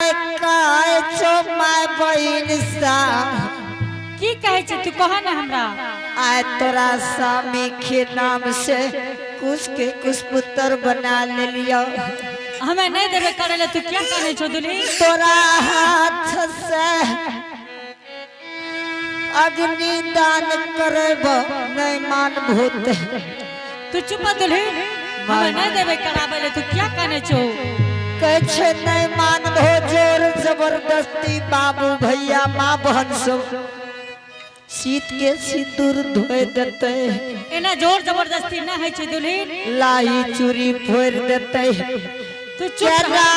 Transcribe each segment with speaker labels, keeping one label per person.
Speaker 1: आय काय छो my बहिन सा।
Speaker 2: की कहै छै तू कह ना हमरा।
Speaker 1: आय तोरा स्वामी के नाम से कुछ के कुछ पुत्र बना ले लियो।
Speaker 2: हमें नहीं देबे करे ले, तू क्या कहै छौ दुल्ही?
Speaker 1: तोरा हाथ से अग्नि दान करब नहीं मान भूत।
Speaker 2: तू चुप दुल्ही, हमें नहीं देबे कराबे ले, तू क्या कहै छौ?
Speaker 1: कहै छै नहीं मानबो जोर जबरदस्ती बाबू भैया माँ बहन सब शीत के सिंदूर धोए देते।
Speaker 2: एना जोर जबरदस्ती ना होइ छै दुल्ही।
Speaker 1: लाही चूड़ी फोड़ देते।
Speaker 2: तू चुप रह।
Speaker 1: केना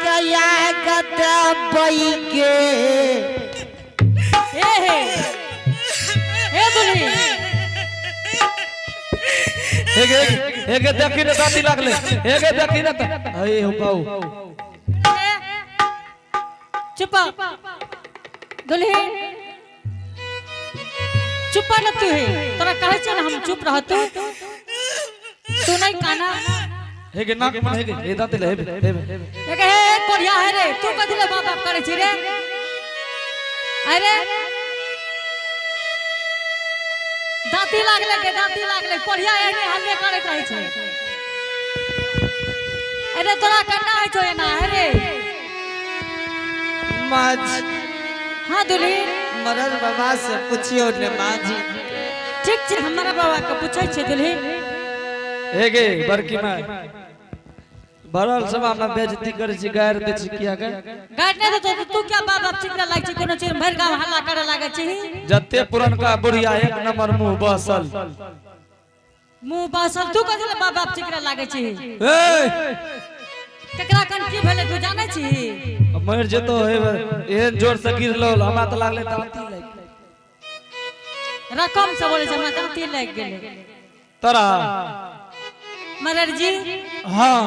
Speaker 1: कया गदा बई के।
Speaker 2: हे हे हे दुल्ही।
Speaker 3: हेगे हेगे देखी ने दादी लागले, हेगे देखी ने अरे हो बाऊ।
Speaker 2: चुप दुल्ही, चुप न तू हे, तोरा कहै छै ने हम चुप रह, तू तू नहीं काना।
Speaker 3: हेगे नाक में हेगे हे दांत ले हेबे हेबे।
Speaker 2: हे हे कोढ़िया है रे, तू कथी ले बाप बाप करै छी रे? अरे दांती लागले के दांती लागले, कोढ़िया एहने हल्ले करैत रहै छै। अरे तोरा कन्ना होइ छौ एना है रे?
Speaker 1: माँ जी।
Speaker 2: हाँ दुल्ही।
Speaker 1: मरल बाबा से पूछियो ने माँ जी।
Speaker 2: ठीक छै, हमरा बाबा के पूछै छै दुल्ही।
Speaker 3: हेगे बड़की माय भरल सभा में बेइज्जती करै छी, गारि दै छी किया गे?
Speaker 2: गारि नहि देतौ तऽ तू क्या बाप बाप चिकरा लागै छी, कोनो चीज भरि गाँव हल्ला करे लागै छी।
Speaker 3: जते पुरनका बुढ़िया एक नंबर मुंह बसल।
Speaker 2: मुंह बसल, तू कथी ले बाप बाप चिकरा लागै छी?
Speaker 3: ए
Speaker 2: केकरा कन की भेलै तू जानै छी?
Speaker 3: मरि जेतो हे, एहन जोर से गिरलो हमरा तऽ लागलै दाँती लागि गेलै।
Speaker 2: रकम से बोलै छै हमरा दाँती लागि गेलै।
Speaker 3: तोरा
Speaker 2: मरर जी।
Speaker 4: हाँ।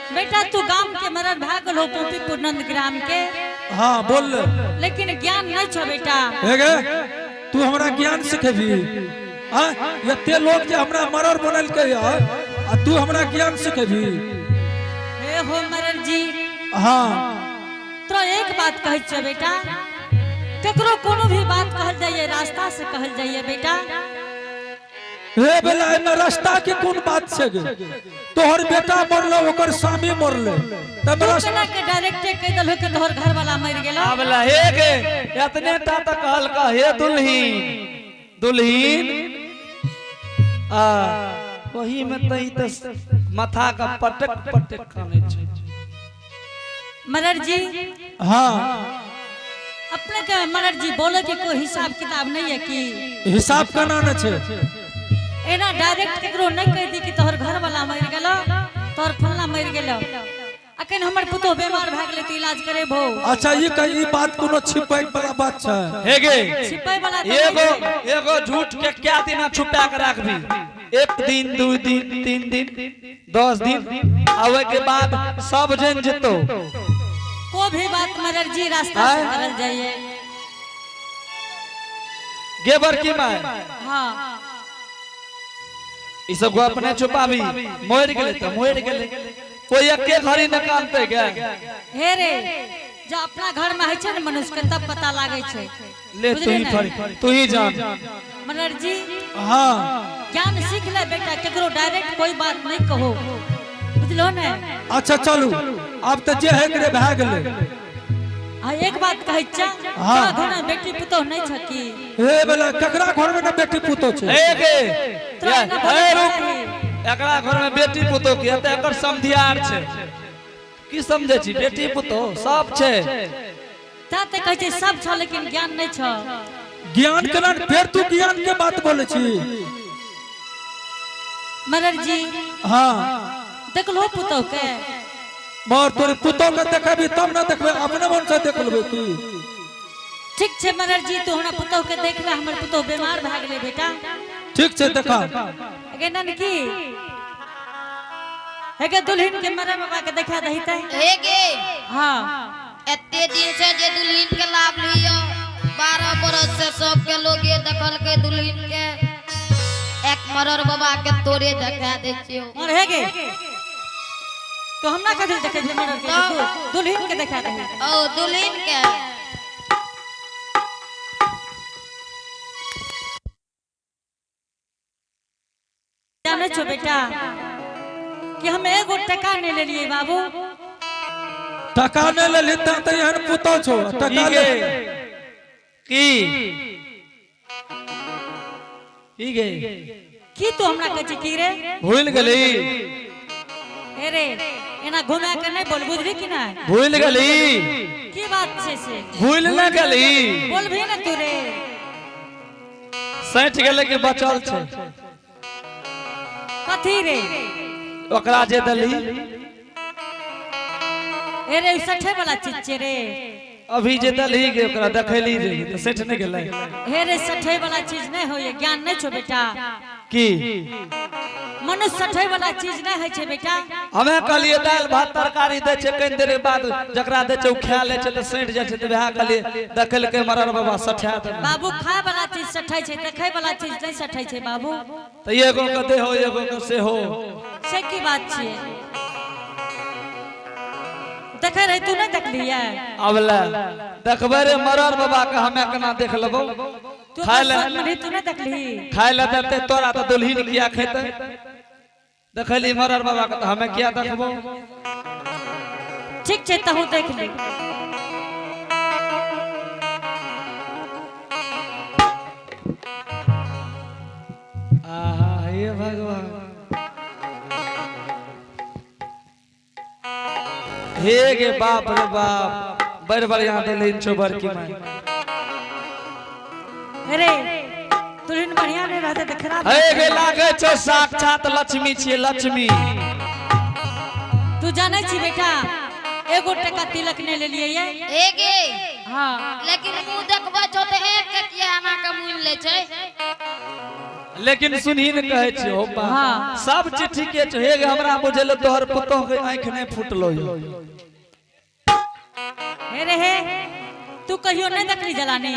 Speaker 2: बेटा तू गाम के मरर भए गेल हो, पोपीपुर नंद ग्राम के।
Speaker 4: हाँ बोल ले।
Speaker 2: लेकिन ज्ञान नहीं छो बेटा।
Speaker 4: हे गे तू हमरा ज्ञान सिखेबी? हाँ एते लोग जे हमरा मरर बनलकै आ तू हमरा ज्ञान सिखेबी?
Speaker 2: हे हो मरर जी।
Speaker 4: हाँ।
Speaker 2: तोरा एक बात कहै छियो बेटा, ककरो कोनो भी बात कहल जाइए रास्ता से कहल जाइए बेटा।
Speaker 4: हे बेला एमे रास्ता के कोन बात छै गे? तोहर बेटा मरलो, ओकर स्वामी मरले, तब
Speaker 2: तू केना के डायरेक्ट कहि देलहो कि तोहर घर वाला मरि गेलो?
Speaker 3: आबला हे गे एतने टा तऽ कहलका हे दुल्हीन दुल्हीन आ ओही में तऽ ई तऽ माथा के पटक पटक कानै छै।
Speaker 2: मरर जी।
Speaker 4: हाँ।
Speaker 2: अपने के मरर जी बोले के कोई हिसाब किताब नहीं है कि?
Speaker 4: हिसाब केना ने छै?
Speaker 2: एना डायरेक्ट केकरो नहीं कहि दी कि तोहर घर वाला मरि गेलो, तोहर फल्ला मरि गेलो। अखन हमर पुतोह बीमार भए गेलै तऽ इलाज करेबो।
Speaker 4: अच्छा ये कही ई बात कोनो छिपै वाला बात छै?
Speaker 3: हे गे
Speaker 2: छिपै वाला तऽ
Speaker 3: एगो
Speaker 2: नहीं।
Speaker 3: एगो झूठ के क्या दिन छुपा के राखबी? एक दिन, 2 दिन, 3 दिन, 10 दिन, आ ओहि के बाद सब जन जेतो।
Speaker 2: को भी बात मरर जी रास्ता से
Speaker 3: आय?
Speaker 2: करल जाइए।
Speaker 3: गे बड़की माय।
Speaker 2: हाँ।
Speaker 3: ई सब गप अपने छुपाबी, मरि गेलै तऽ मरि गेलै, कोई एके घड़ी न कानते गे।
Speaker 2: हे रे जब अपना घर में होइ छै ने मनुष्य के तब पता लागै छै।
Speaker 3: ले तू
Speaker 2: बुझली
Speaker 3: ही
Speaker 2: ने?
Speaker 3: फरी तू ही जान।
Speaker 2: मरर जी।
Speaker 4: हाँ।
Speaker 2: ज्ञान सीख ले बेटा, केकरो डायरेक्ट कोई बात नहीं कहो, बुझलो ने?
Speaker 4: अच्छा चलू, अब तऽ जे है रे भए गेलै।
Speaker 2: आ एक बात कहै छा,
Speaker 4: हाँ।
Speaker 2: तोरा घर में बेटी पुतोह नहीं छ की?
Speaker 4: हे बेला ककरा घर में न बेटी पुतोह छै?
Speaker 3: हे गे
Speaker 2: तोरा एना
Speaker 3: हे
Speaker 2: बोलै
Speaker 3: रुक,
Speaker 2: चाही।
Speaker 3: एकरा घर में बेटी पुतोह के तऽ एकर समधियार छै, की समझै छी? बेटी पुतोह सब छै।
Speaker 2: ता तऽ कहै छै सब छ लेकिन ज्ञान नहीं छ।
Speaker 4: ज्ञान केना फेर तू ज्ञान के बात बोलै छी?
Speaker 2: मरर जी।
Speaker 4: हाँ।
Speaker 2: देखलो पुतोह के?
Speaker 4: मगर तोरे पुतोह के देखेबी तब न देखबे, अपने मन से देख लेबे की?
Speaker 2: ठीक छै मरर जी, तू हमरा पुतोह के देख ले, हमर पुतोह बीमार भए गेलै बेटा।
Speaker 4: ठीक छै देखा।
Speaker 2: गे ननकी, हे गे दुल्हन के मरर बाबा के देखा दही तै।
Speaker 5: हे गे।
Speaker 2: हाँ।
Speaker 5: एते दिन से जे दुल्हन के लाभ लियो, 12 बरस से सबके लोग ये देखलकै दुल्हन के, एक मरर बाबा के तोरे देखा दै छियौ।
Speaker 2: और हे गे तो हमरा कथी देखे जे मरर के
Speaker 5: तो-
Speaker 2: दुल्हन के देखा दही।
Speaker 5: ओ दुल्हन के।
Speaker 2: जाने छो बेटा कि हम एगो टका नहीं लेलिए बाबू।
Speaker 4: टका नहि लेलही तैं तऽ एहन पुतहु छौ।
Speaker 3: की
Speaker 4: टका
Speaker 3: गे?
Speaker 4: ले।
Speaker 3: की की गे?
Speaker 2: की तू हमरा कहै छी की रे?
Speaker 3: भूल गेली?
Speaker 2: ए रे, एना घुमा के नहीं बोल, बुझली कि नहीं?
Speaker 3: भूल गेली?
Speaker 2: की बात छै से?
Speaker 3: भूल न गेली?
Speaker 2: बोलभी ना तू रे।
Speaker 3: सैठ गेलै कि बचल छै?
Speaker 2: कथी रे?
Speaker 3: ओकरा जे देली।
Speaker 2: ए रे, सठे वाला चीज छै रे।
Speaker 3: अभी जे देली गे, ओकरा देखैली जे तऽ सैठ नहि गेलै?
Speaker 2: हे रे, सठे वाला चीज नहीं होइए, ज्ञान नहीं छो बेटा।
Speaker 3: की?
Speaker 2: मनुष्य सठे वाला चीज नहीं होइ छै बेटा।
Speaker 3: हमे कहलिए दालि भात तरकारी दै छै, कनि देर बाद जकरा दै छै ओ खा लै छै तऽ सैठ जाइ छै, तऽ वएह कहलिए देखलकै मरर बाबा सठा देलकै।
Speaker 2: बाबू, खाय वाला चीज सठै छै, देखै वाला चीज नहीं सठै छै बाबू।
Speaker 3: तऽ एगो के देहो, एगो के सेहो।
Speaker 2: से की बात छियै? देखै रही तू, नहीं देखलियै?
Speaker 3: अब ले देखबै रे मरर बाबा के, हमे केना देख लेबो?
Speaker 2: तू
Speaker 3: खाय ले।
Speaker 2: अपन रही, तू नहीं देखली?
Speaker 3: खाय ले देते तोरा तऽ दुल्हिन किया खेतै? देखली मरर बाबा के तऽ हमे किया देखबो?
Speaker 2: ठीक छै, तहू देख ली।
Speaker 3: आहा हे भगवान, हे गे बाप रे बाप, बड़ बढ़िया दुल्हिन छौ बड़की माय।
Speaker 2: अरे, दुल्हन बढ़िया नहीं रहते तऽ खराब।
Speaker 3: हे गे, लागै छौ साक्षात लक्ष्मी छियै, लक्ष्मी।
Speaker 2: तू जानै छी बेटा, एगो टका तिलक नहीं लेलियै ये।
Speaker 5: ए गे।
Speaker 2: हाँ।
Speaker 5: लेकिन मुंह देखबै छौ तऽ एक के किया एना के मुनि लै छै?
Speaker 3: लेकिन सुनही ने, कहै छियौ हो बा।
Speaker 2: हाँ।
Speaker 3: सब चीज ठीके छौ। हे गे, हमरा बुझेलो तोहर पुतोह के आँखि नहि फूटलो यौ।
Speaker 2: हे रे हे, तू कहियो नहीं देखली जलानी?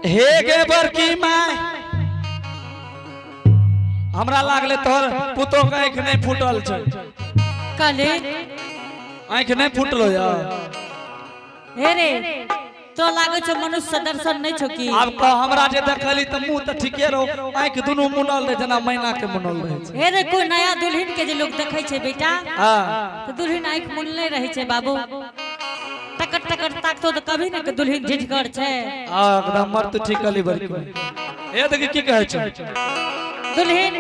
Speaker 3: हे गे बड़की माय, हमरा लागले तोहर पुतोह के आँखि नहि फूटल छै।
Speaker 2: कहली।
Speaker 3: आँखि नहि फूटलो यौ?
Speaker 2: हे रे, तो लागै छौ मनुष्य दर्शन नहीं छौ की?
Speaker 3: आब कह, हमरा जे देखली तऽ मुंह तऽ ठीके रहो, आँखि दुनू मुनल रहे जेना मैना के मुनल रहै छै।
Speaker 2: हे रे, कोई नया दुल्हन के जे लोग देखै छै बेटा,
Speaker 3: हाँ।
Speaker 2: तऽ दुल्हन आँखि मुनले रहै छै बाबू। टकर टकर ताकतो तऽ कभी ने कि दुल्हन झिझगर छै।
Speaker 3: आ एकदम मर तू ठीक कहली बड़की माय। हे देखी, की कहै छौ?
Speaker 2: दुल्हन।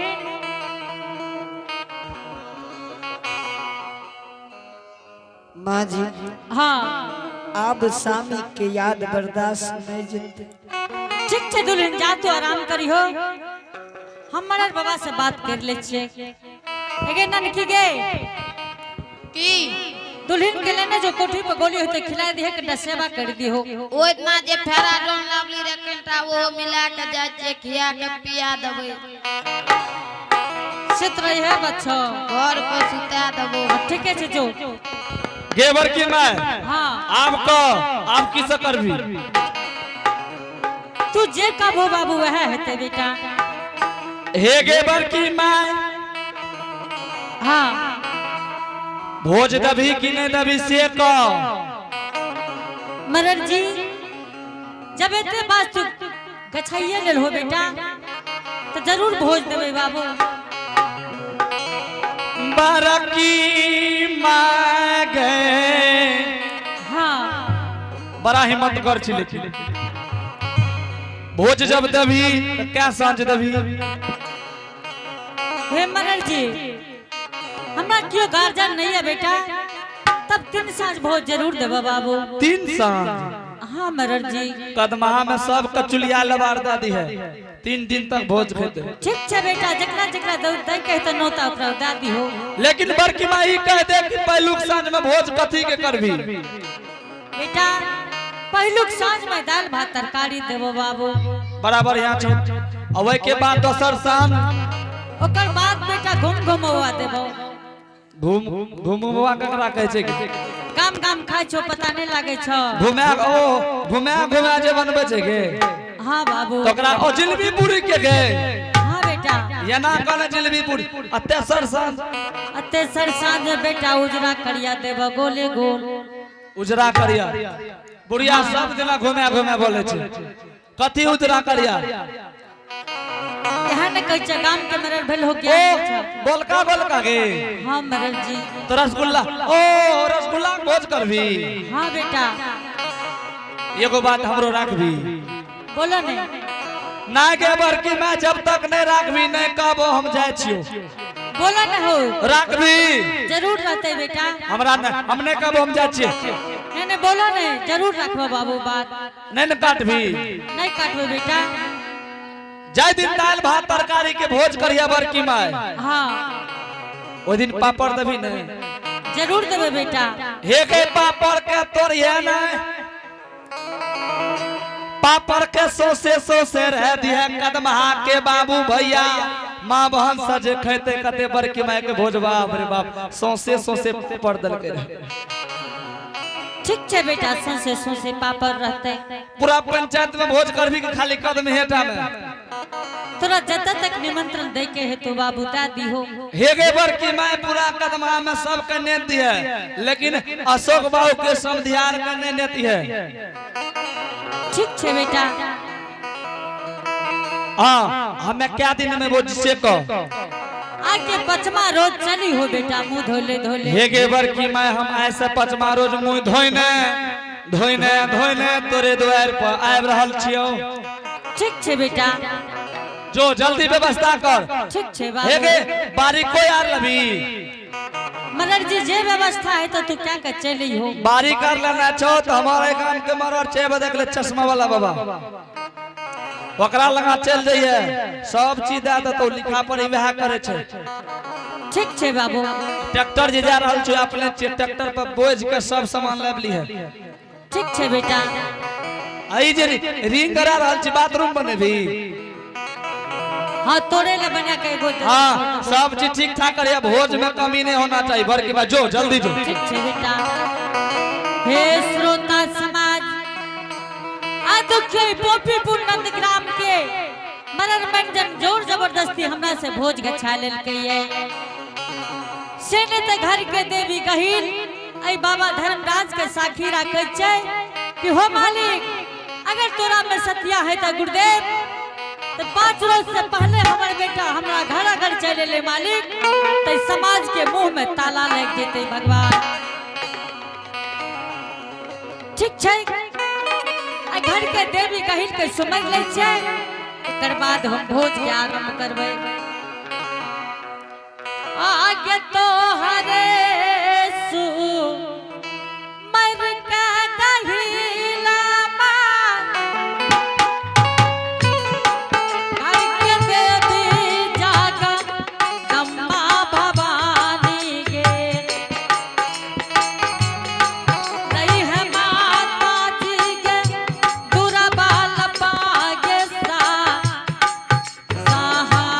Speaker 1: माँ जी।
Speaker 2: हाँ।
Speaker 1: आब सामी के याद बर्दाश्त नहीं जितते।
Speaker 2: ठीक छै दुल्हन, जा तू आराम करिहो, हम मरर बाबा से बात कर ले छियै। एगे ननकी गे।
Speaker 5: की?
Speaker 2: दुल्हन के लेने जो कोठी पर गोली होते खिला दिहे, कनिटा सेवा कर दिहो।
Speaker 5: ओहि दिना जे फेराडोन लावली रे, कनिटा ओहो मिला के जाइ छियै, खिया के पिया देबै।
Speaker 2: सुत रही है बच्चो।
Speaker 5: घर पर सुता देबो।
Speaker 2: ठीके छै, जो।
Speaker 3: गे बड़की माय।
Speaker 2: हाँ।
Speaker 3: आब कह, आब की से करबी?
Speaker 2: तू जे कहबो बाबू, वएह हेतै बेटा।
Speaker 3: हे गे बड़की माय।
Speaker 2: हाँ।
Speaker 3: भोज दबी कि नहीं दबी से कह।
Speaker 2: मरर जी, जब एते बात तू गछाइए लेल हो बेटा, तो जरूर भोज देबै बाबू।
Speaker 3: बड़की माय गे।
Speaker 2: हाँ।
Speaker 3: बड़ा हिम्मत कर छी, लेकिन भोज जब दबी तऽ कै साँझ दबी?
Speaker 2: हे मरर जी, हमरा केओ गार्जियन नहीं है बेटा, तब 3 साँझ भोज जरूर देबो बाबू।
Speaker 3: 3 साँझ?
Speaker 2: हाँ मरर जी।
Speaker 3: कदमहा में सब कचुलिया लबार दादी है, 3 दिन तक भोज खेते।
Speaker 2: ठीक छै बेटा, जकरा जकरा दौ दै कहते नौता, ओकरा दए दिहो।
Speaker 3: लेकिन बड़की माई कह दे कि पहलुक साँझ में भोज कथी के करबी?
Speaker 2: बेटा, पहिलुक साँझ में दाल भात तरकारी देबो बाबू।
Speaker 3: बराबर यहाँ छौ। आ ओहि के बाद दोसर साँझ?
Speaker 2: ओकर बाद बेटा घूम घुमौआ देबो।
Speaker 3: घूम घूमवा ककरा कहै छै?
Speaker 2: गाम गाम खाइ छौ, पता नहीं लागे छौ?
Speaker 3: घुमा, ओ घुमा घुमा जे बनबै छै गे?
Speaker 2: हाँ बाबू।
Speaker 3: तो ओकरा ओ जिलबी पूरी के गए।
Speaker 2: हाँ बेटा।
Speaker 3: एना कहने जिलबी पूरी आ तेसर साँझ?
Speaker 2: आ तेसर साँझ में बेटा उजरा करिया देब गोले गोल।
Speaker 3: उजरा करिया। बुढ़िया सब दिना घुमे घुमे बोले छै, कथी उजरा करिया?
Speaker 2: एहन कहै छै गाम के मरल भेल हो
Speaker 3: ओ
Speaker 2: गया।
Speaker 3: गोलका गोलका गे?
Speaker 2: हाँ मरल जी।
Speaker 3: तो रसगुल्ला, ओ रसगुल्ला के भोज करबी?
Speaker 2: हाँ बेटा।
Speaker 3: एगो बात हमरो राखबी?
Speaker 2: बोलो ने।
Speaker 3: ना गे बड़की मैं, जब तक नहीं राखबी, नहीं कहबो, हम जाइ छियो।
Speaker 2: बोलो ने हो।
Speaker 3: राखबी?
Speaker 2: जरूर रहते बेटा।
Speaker 3: हमरा नहीं, हम नहीं कहबो, हम जाइ छियै।
Speaker 2: नहीं नहीं, बोलो ने, जरूर रखबो बाबू बात।
Speaker 3: नहीं ने काटबी?
Speaker 2: नहीं काटबो बेटा।
Speaker 3: जाहि दिन दालि भात तरकारी के भोज करिया बड़की माय,
Speaker 2: हाँ।
Speaker 3: ओहि दिन पापड़ देबी नहीं?
Speaker 2: जरूर देबे बेटा।
Speaker 3: हे के पापड़ के तोड़िए नहीं, पापड़ के सौसे सौसे रह दिए कदमहा के बाबू भैया माँ बहन सजे खेते कते बड़की माय के भोज, बाप रे बाप, सौसे सौसे पर देलकै रहे।
Speaker 2: ठीक छै बेटा, सौंसे सौंसे पापड़ रहते।
Speaker 3: पूरा पंचायत में भोज करबी कि खाली कदम हेटा में?
Speaker 2: तोरा जतऽ तक निमंत्रण दे के हेतु बाबू, दे दिहो।
Speaker 3: हे गे बड़की माय, पूरा कदमा में सबके नेत दिए, लेकिन अशोक बाबू के समधियार के नहीं नेती है।
Speaker 2: ठीक छै बेटा।
Speaker 3: हाँ, हमें क्या दिन में भोज से कहो।
Speaker 2: आगे पचमा रोज चली हो बेटा, मुंह धोले धोले।
Speaker 3: हे गे बड़की माय, हम ऐसे पचमा रोज मुंह धोइने धोइने धोइने तोरे द्वार पर आबि रहल छियौ।
Speaker 2: ठीक छै बेटा।
Speaker 3: जो जल्दी व्यवस्था कर।
Speaker 2: ठीक छै
Speaker 3: हे
Speaker 2: बाबू।
Speaker 3: गे, बारी कोई आर लबी?
Speaker 2: मगर जी, जे व्यवस्था है तो तू क्या कर चली हो।
Speaker 3: बारी कर लेना छो तो हमारे गांव के मरर छे बजे देख चश्मा वाला बाबा, ओकरा लगा चल जाइए, सब चीज दे देतौ, लिखा पढ़ी वएह करे छै।
Speaker 2: ठीक छै बाबू।
Speaker 3: ट्रैक्टर जे जा रहल छै अपने छियै, ट्रैक्टर पर बोझ के सब सामान लाबि लिहे।
Speaker 2: ठीक छै बेटा।
Speaker 3: आ ई जे रिंग करा रहल छी, बाथरूम बनेबी?
Speaker 2: हाँ, तोरे ले बना के एगो दे।
Speaker 3: हाँ, सब चीज ठीक ठाक करिए, भोज में कमी नहीं होना चाहिए। बड़की बात, जो जल्दी जो।
Speaker 2: ठीक छै बेटा। हे श्रोता समाज, आ दुखी पोपीपुर नंदग्राम के मरर मंजन जोर जबरदस्ती हमरा से भोज गछा लेलकै ये से ने तऽ घर के देवी गहील ऐ बाबा धर्मराज के साखी राखै छै कि हो मालिक, अगर तोरा में सत्या है तऽ गुरुदेव, तो 5 रोज से पहले हमर बेटा हमरा घर अगर चले ले मालिक, तो समाज के मुंह में ताला लग जेते भगवान। ठीक छै, आ घर के देवी कहिल के समझ लै छै, एकर बाद हम भोज के आरंभ करबै। आगे तो हरे सु मर का कहिला माँ, घर के देवी जागा अम्मा भवानी गे, रही है माता जी के दुरा बाल पागे सा सहाई।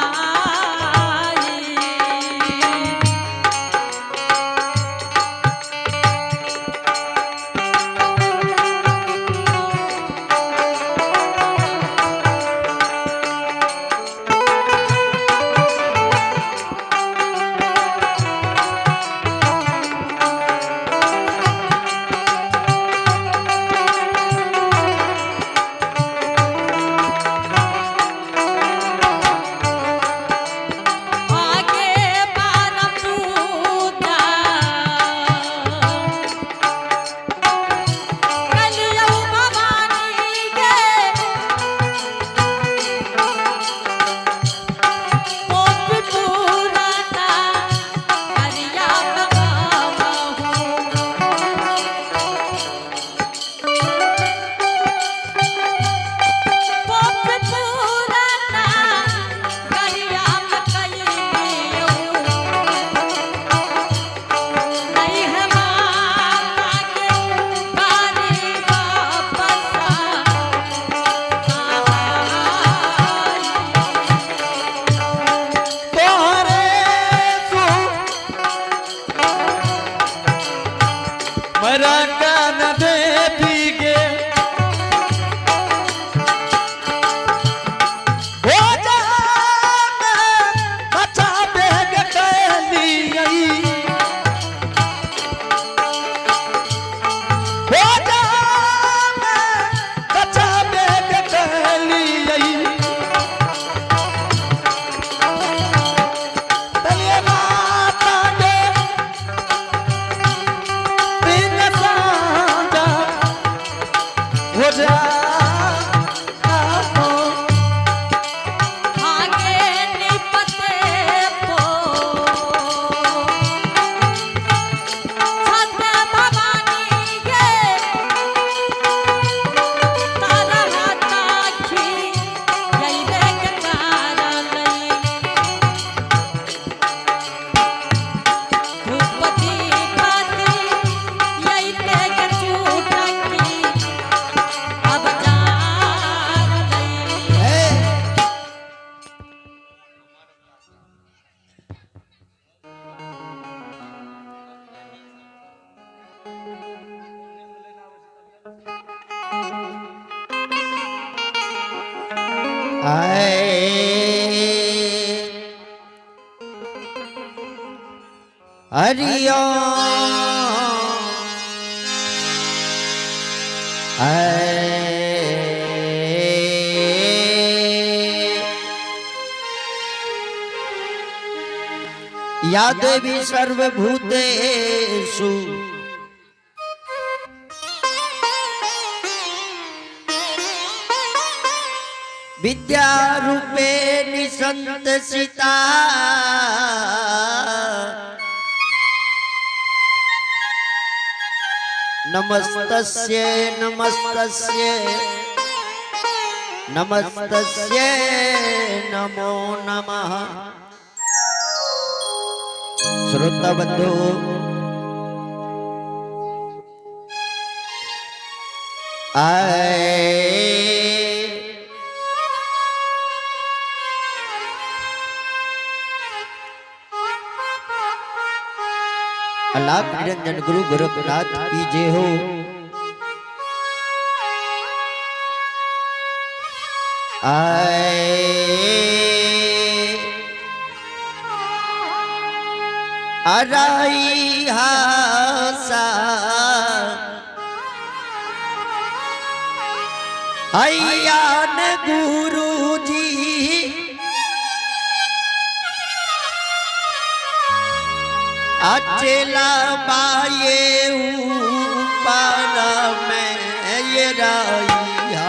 Speaker 1: हरिओ या देवी सर्वभूतेषु विद्यारूपे निसंत सीता नमस्तस्य नमस्तस्य नमस्तस्य नमो नमः। श्रोता बंधु, आए अलाप निरंजन गुरु गोरखनाथ की जय हो। आए अराई हासा अय्यान गुरु जी अचेला बाये ऊपर में ये राइया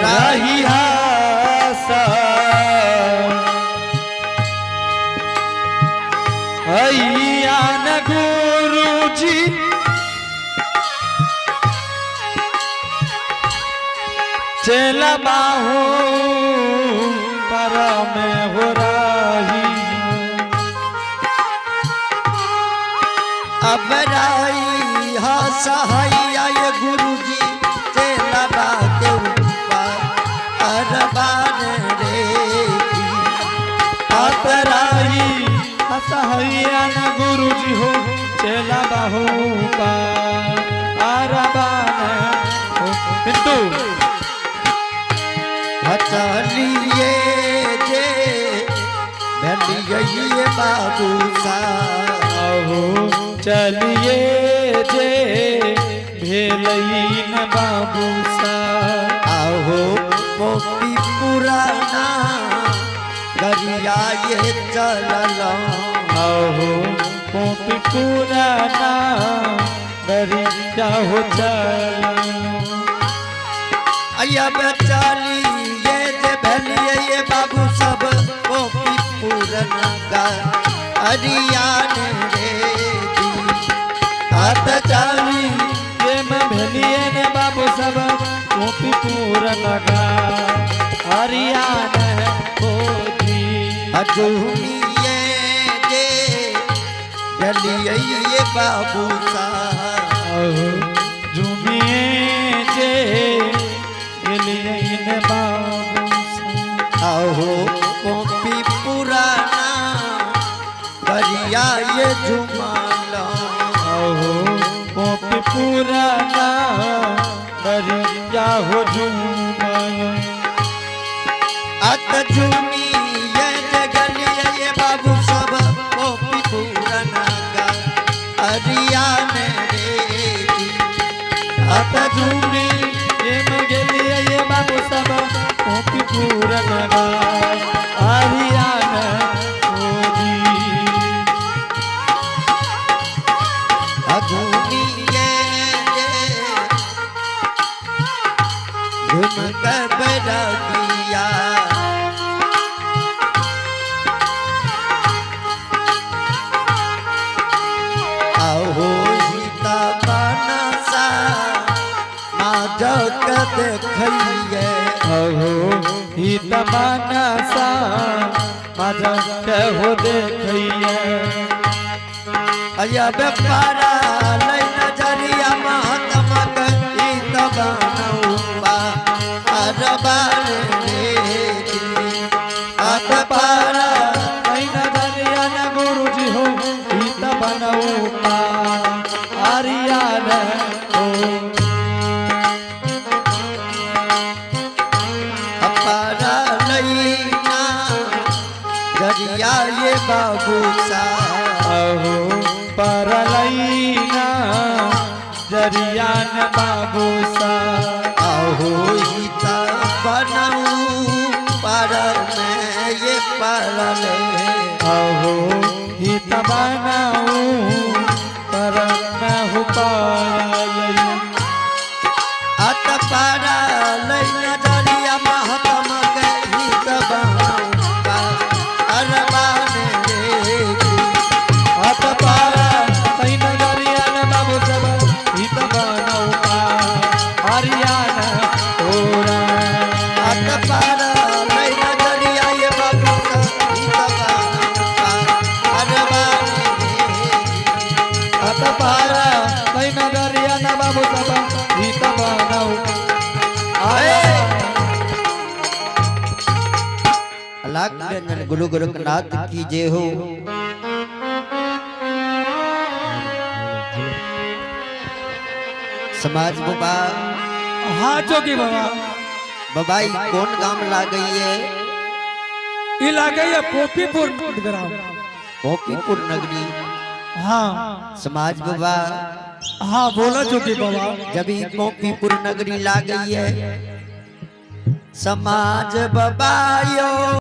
Speaker 3: रही हासा अय्यान गुरुजी चेला बाहू पर में हो रही।
Speaker 1: अब राई हासा ये गुरुजी चेला बाके ऊपर अरबान रे की।
Speaker 3: अतराही हसहैया न गुरुजी हो चेला बाहू अरबान हो। पिंटू
Speaker 1: चलिए जे भलिए बाबू सा
Speaker 3: आहो चलिए जे भेलई न बाबू सा।
Speaker 1: आहो मोती पुराना गरिया ये चलल।
Speaker 3: आहो कॉपी पुराना दरिया हो चल।
Speaker 1: अब चलिए जे भलिए ये बाबू सब मोती पुराना गरिया रे दी।
Speaker 3: आत चली ये मैं भेलिए ने बाबू सब कॉपी पुराना गा हरियाणा हो जी।
Speaker 1: अजूमिए जे भलिए ये बाबू सा।
Speaker 3: आहो झूमिए जे भेलिए ने बाबू सा।
Speaker 1: आहो कॉपी पुराना गरिया ये झुमाला।
Speaker 3: आहो कॉपी पुराना दरिया हो झूमाया।
Speaker 1: अत झूमी ये जगलिए ये बाबू सब कॉपी पुराना गा अरिया ने रे की।
Speaker 3: अत झूमी ये मगलिए ये बाबू सब कॉपी पुराना गा हरियाणा हो जी।
Speaker 1: अधूमी ये जे घुम कर बरागिया। आहो सीता मनसा माजक देखिए।
Speaker 3: अहो हित मनसा मजा हो देखिए।
Speaker 1: अयब पारा लई नजरिया महात्मक हित बनौबा अरबान रे दी।
Speaker 3: अत पारा लई नजरिया न गुरुजी हो हित बनौपा हरियाणा हो।
Speaker 1: अपारा लई ना जरिया बाबू साहब।
Speaker 3: अहो परलैना जरियान बाबू सा।
Speaker 1: आहो हित बनाऊ पर में ये परले।
Speaker 3: अहो हित बनाऊ पर मैं पायल।
Speaker 1: अत परलै नजरिया महात्मा के हित बनाऊ अरबान रे।
Speaker 3: अत पार तैन जरियान बाबू सब हित बनाऊ हरियान तोरा।
Speaker 1: अत परलै नजरिया ये बाबू साहब हित बनाऊ अरबान रे।
Speaker 3: अत पार तैन जरियान बाबू सब हित बनाऊ।
Speaker 1: लाख निरंजन गुरु गोरखनाथ की जय हो। समाज बाबा।
Speaker 4: हाँ जोगी बाबा।
Speaker 1: बाबा ई कौन गाम लागई है?
Speaker 4: ई लागे ये पोपीपुर ग्राम।
Speaker 1: गोपीपुर नगरी।
Speaker 4: हाँ।
Speaker 1: समाज बाबा।
Speaker 4: हाँ बोला जोगी बाबा।
Speaker 1: जब ई गोपीपुर नगरी लागई है समाज बाबा यो।